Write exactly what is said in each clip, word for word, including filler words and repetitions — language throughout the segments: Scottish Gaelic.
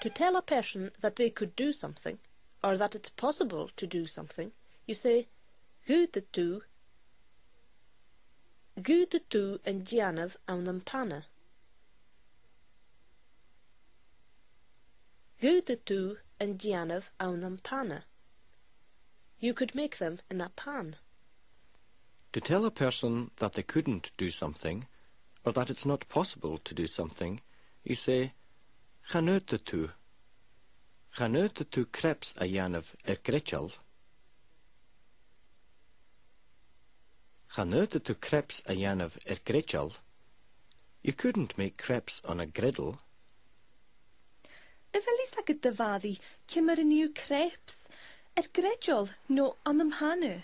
To tell a person that they could do something, or that it's possible to do something, you say, dh'fhaodadh tu, dh'fhaodadh tu an dèanamh ann am pana. Dh'fhaodadh tu an dèanamh ann am pana. You could make them in a pan. To tell a person that they couldn't do something, or that it's not possible to do something, you say, chan fhaodadh tu. Chan fhaodadh tu crêpes a dhèanamh air greideal. Chan fhaodadh tu crêpes a dhèanamh air greideal. You couldn't make crêpes on a griddle. A bheil fhios agad, a Mhàiri, ciamar a nì thu crêpes, air greideal no ann am pana?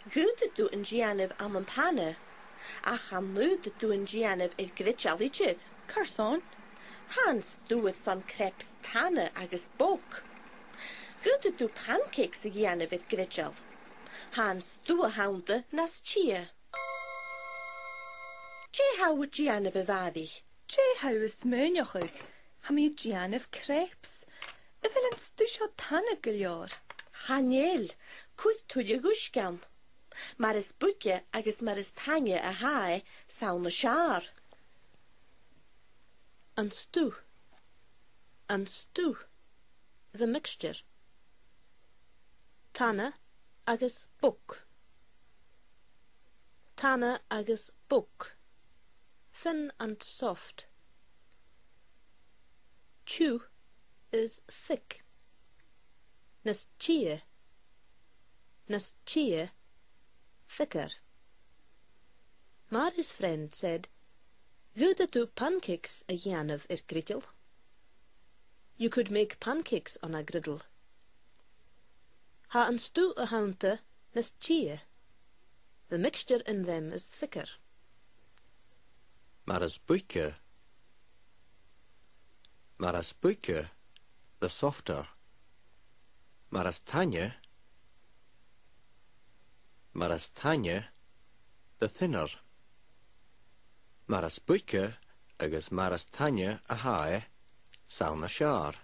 Dh'fhaodadh tu an dèanamh ann am pana, ach chan fhaodadh tu an dèanamh air greideal idir. Carson? Tha an stuth airson crêpes tana agus bog. Dh'fhaodadh tu pancakes a dhèanamh air greideal. Tha an stuth a th' annta nas tighe. Dè tha thu a' dèanamh, a Mhàiri? Dè tha thu a' smaoineachadh? Tha mi a' dèanamh crêpes. A bheil an stuth seo tana gu leòr? Chan eil, cuir tuilleadh uisge ann. Mar as buige agus mar as tainne a tha e, 's ann as fheàrr. An stuth. An stuth. The mixture. Tana agus bog. Tana agus bog. Thin and soft. Tiugh is thick. Nas tighe. Nas tighe, thicker. Màiri's friend said, dh'fhaodadh tu pancakes a dhèanamh air greideal. You could make pancakes on a griddle. Tha an stuth a th' annta nas tighe. The mixture in them is thicker. Mar as buige. Mar as buige, the softer. Mar as tainne. Mar as tainne, the thinner. Mar as buige agus mar as tainne a tha e, 's ann as fheàrr.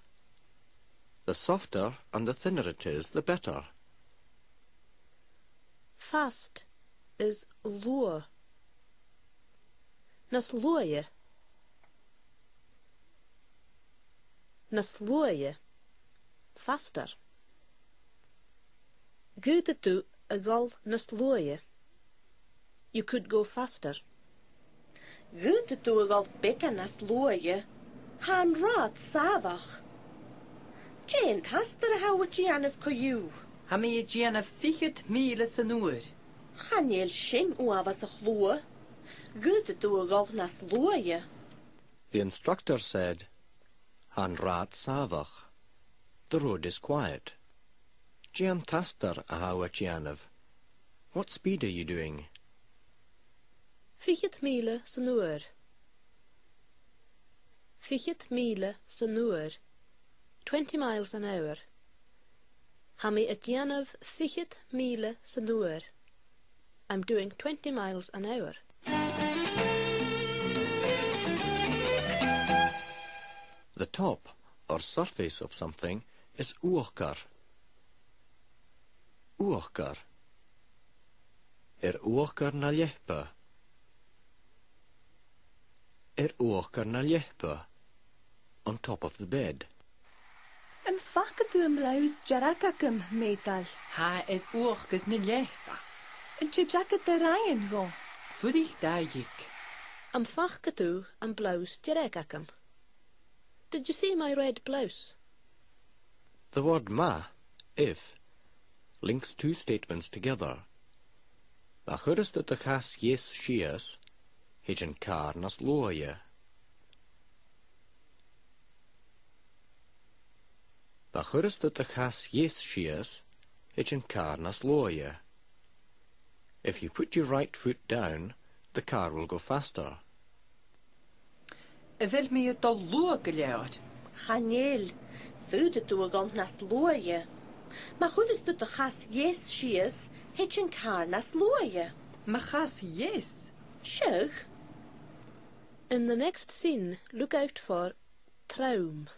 The softer and the thinner it is, the better. Fast is luath. Nas luaithe. Nas luaithe. Faster. Dh'fhaodadh tu a dhol nas luaithe. You could go faster. Dh'fhaodadh tu a dhol beagan nas luaithe. Tha an rathad sàmhach. Dè an t-astar a tha thu a' dèanamh co-dhiù? Tha mi a' dèanamh fichead mìle san uair. Chan eil sin uabhasach luath. Dh'fhaodadh tu a dhol nas luaithe. The instructor said, tha an rathad sàmhach. The road is quiet. Dè an t-astar a tha thu a' dèanamh? What speed are you doing? Fichead mìle san uair. Fichead mìle san uair. Twenty miles an hour. Tha mi a' dèanamh fichead mìle san uair. I'm doing twenty miles an hour. The top or surface of something is uachdar. Uachdar. Air uachdar na leapa. Air uachdar na leapa. On top of the bed. Am faca tu am blouse dearg agam, m' eudail? Tha e air uachdar na leapa. An tèid agad a dh'fhaighinn dhomh? Fuirich dà dhiog. Am faca tu am blouse dearg agam? Did you see my red blouse? The word ma, if, links two statements together. Ma chuireas tu do chas dheas sìos, thèid an càr nas luaithe. Ma chuireas tu do chas dheas sìos, thèid an càr nas luaithe. If you put your right foot down, the car will go faster. A bheil mi a' dol luath gu leòr? Chan eil, faodaidh tu a dhol nas luaithe. Ma chuireas tu do chas dheas sìos, thèid an càr nas luaithe. Mo chas dheas? Seadh. In the next scene, look out for trom.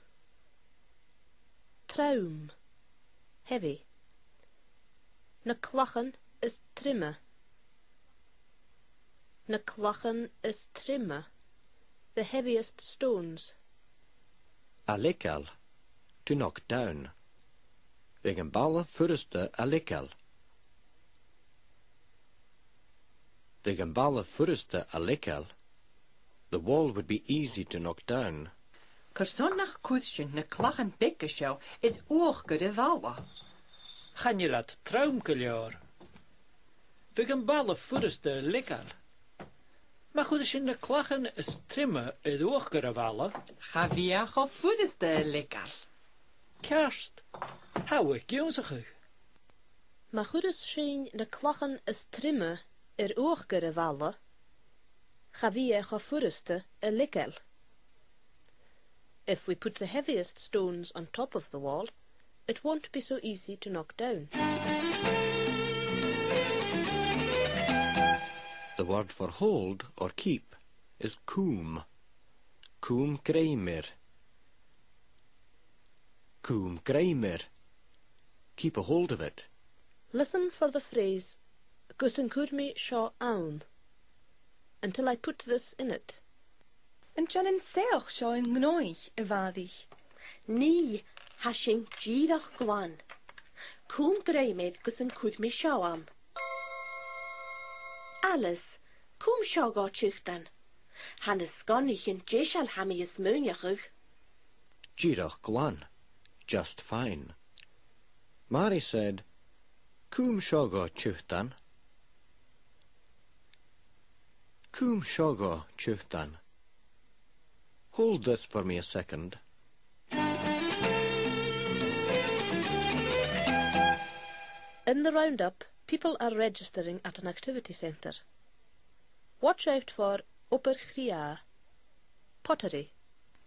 trom, heavy. Na clachan as truime. Na clachan as truime, the heaviest stones. A leagail, to knock down. Bhiodh am balla furasta a leagail. Bhiodh am balla furasta a leagail. The wall would be easy to knock down. Carson nach cuir sinn na clachan beaga seo air uachdar a' bhalla? Chan eil iad trom gu leòr. Bhiodh am balla furasta a leagail. Ma chuireadh sinn na clachan as truime air uachdar a' bhalla, cha bhiodh e cho furasta a leagail. Ceart. Tha thu ag ionnsachadh. Ma chuireas sinn na clachan as truime air uachdar a' bhalla, cha bhiodh e cho furasta a leagail. If we put the heaviest stones on top of the wall, it won't be so easy to knock down. The word for hold or keep is cùm. Cùm grèim air. Cùm grèim air. Keep a hold of it. Listen for the phrase, gus an cuir mi seo ann, until I put this in it. An dèan an soitheach seo an gnothach, a Mhàiri? Nì, tha sin dìreach glan. Cùm grèim air gus an cuir mi seo ann. Alice, cùm seo dhomh, a Thiotan. Tha na sgonaichean deiseil, tha mi a' smaoineachadh. Dìreach glan. Just fine. Màiri said, cùm seo dhomh, a Thiotan. Cùm seo dhomh, a Thiotan. Hold this for me a second. In the roundup, people are registering at an activity centre. Watch out for obair-chridhe, pottery.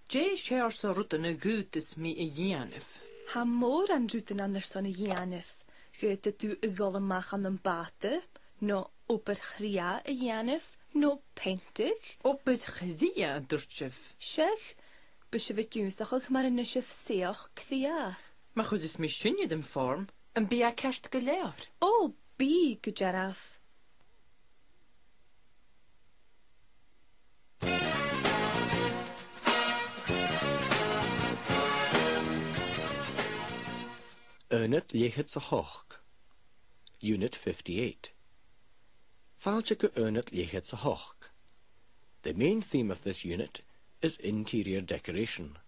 Dè seòrsa rudan a dh'fhaodas mi a dhèanamh? Tha mòran rudan ann airson a dhèanamh. Dh'fhaodadh tu a dhol a-mach ann am bàta, no obair-chridhe a dhèanamh, no peantadh. Obair-chridhe, a thuirt sibh? Seadh, bidh sibh ag ionnsachadh mar a nì sibh soitheach cridhe. Ma chuireas mi sin air an fhoirm, am bi e ceart gu leòr? Ò, bidh gu dearbh. Aonad leth-cheud 's a h-ochd. Unit fifty-eight. Fàilte gu aonad leth-cheud 's a h-ochd. The main theme of this unit is interior decoration.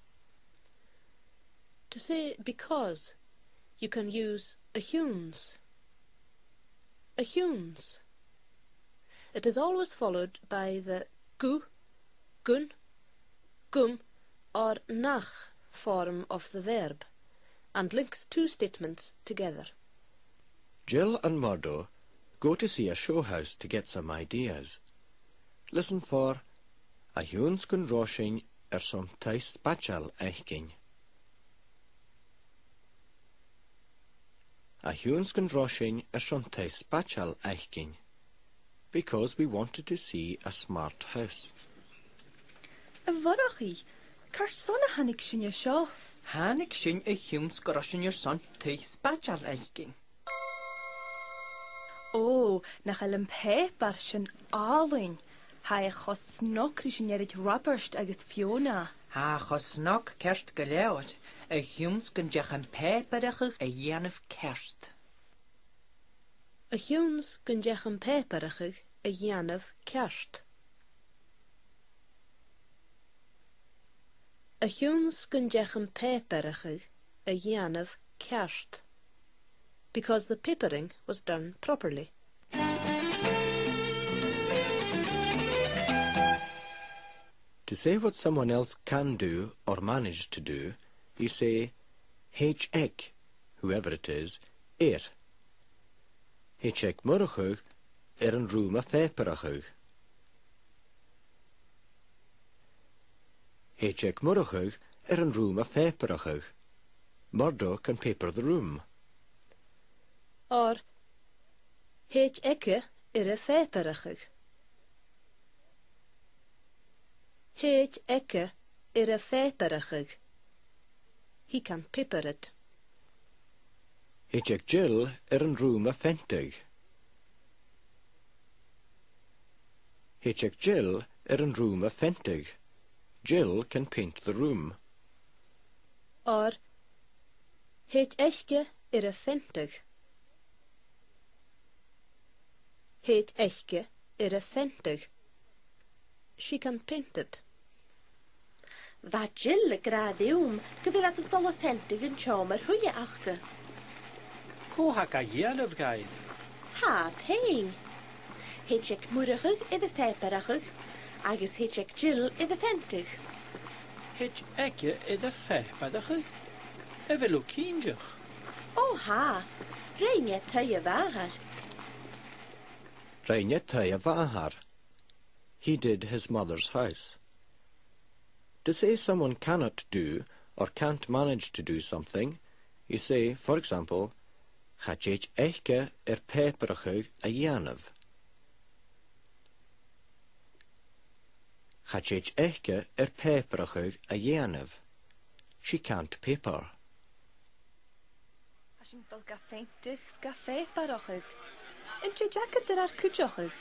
To say because, you can use a chionn 's. A chionn 's. It is always followed by the gu, gun, gum, or nach form of the verb, and links two statements together. Jill and Murdo go to see a show house to get some ideas. Listen for a chionn 's gun robh sinn airson taigh-spaideil fhaicinn. A chionn 's gun robh sinn airson taigh-spaideil fhaicinn. Because we wanted to see a smart house. A Mhurchaidh, carson a thàinig sinn an seo? Thàinig sinn a chionn 's gun robh sinn airson taigh-spaideil fhaicinn. Ò, nach eil am pàipear sin àlainn. Tha e cho snog ris an uiread Robert agus Fiona. Tha e cho snog ceart gu leòr, a chionn 's gun deach am pàipearachadh a dhèanamh ceart. A chionn 's gun deach am pàipearachadh a dhèanamh ceart. A chionn 's gun deach am pàipearachadh a dhèanamh ceart. Because the papering was done properly. To say what someone else can do or manage to do, you say, thèid aig, whoever it is, air. Thèid aig Murchadh air an rùm a phàipearachadh. Thèid aig Murchadh air an rùm a phàipearachadh. Murdo can paper the room. Or, thèid aige air a phàipearachadh. Thèid aige air a phàipearachadh. He can paper it. Thèid aig Jill air an rùm a pheantadh. Thèid aig Jill air an rùm a pheantadh. Jill can paint the room. Or, thèid aice air a pheantadh. Thèid aice air a pheantadh. She can paint it. Bha Jill ag ràdh rium gu bheil iad a' dol a pheantadh an t-seòmar-shuidhe aca. Cò tha ga dhèanamh dhaibh? Tha iad fhèin. Thèid aig Murchadh air a phàipearachadh, agus thèid aig Jill air a pheantadh. Thèid aice air a phàipearachadh? A bheil thu cinnteach? Ò, tha. Rinn e taigh a mhàthar. Rinn e taigh a mhàthar. He did his mother's house. To say someone cannot do or can't manage to do something, you say, for example, cha tèid aice air pàipearachadh a dhèanamh. Cha tèid aice air pàipearachadh a dhèanamh. She can't paper. Tha sinn a' dol ga pheantadh 's ga phàipearachadh. An tèid agad air ar cuideachadh?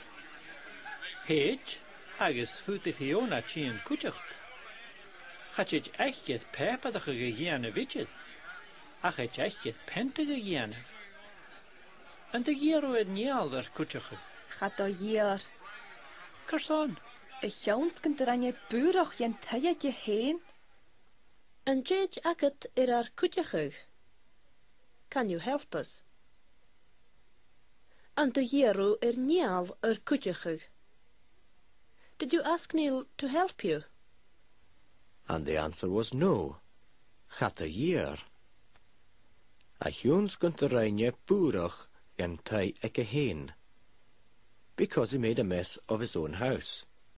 Thèid, agus faodaidh Fiona tighinn cuideachd. Cha tèid aice air pàipearachadh a dhèanamh idir, ach thèid aice air peantadh a dhèanamh. An do dh'iarr thu air Niall ar cuideachadh? Cha do dh'iarr. Carson? A chionn 's gun do rinn e bùrach dhen taigh aige fhèin. An tèid agad air ar cuideachadh? Can you help us? An do dh'iarr thu air Niall ar cuideachadh? Did you ask Neil to help you? And the answer was no. Cha do dh'iarr. A chionn 's gun do rinn e bùrach dhen taigh aige fhèin. Because he made a mess of his own house.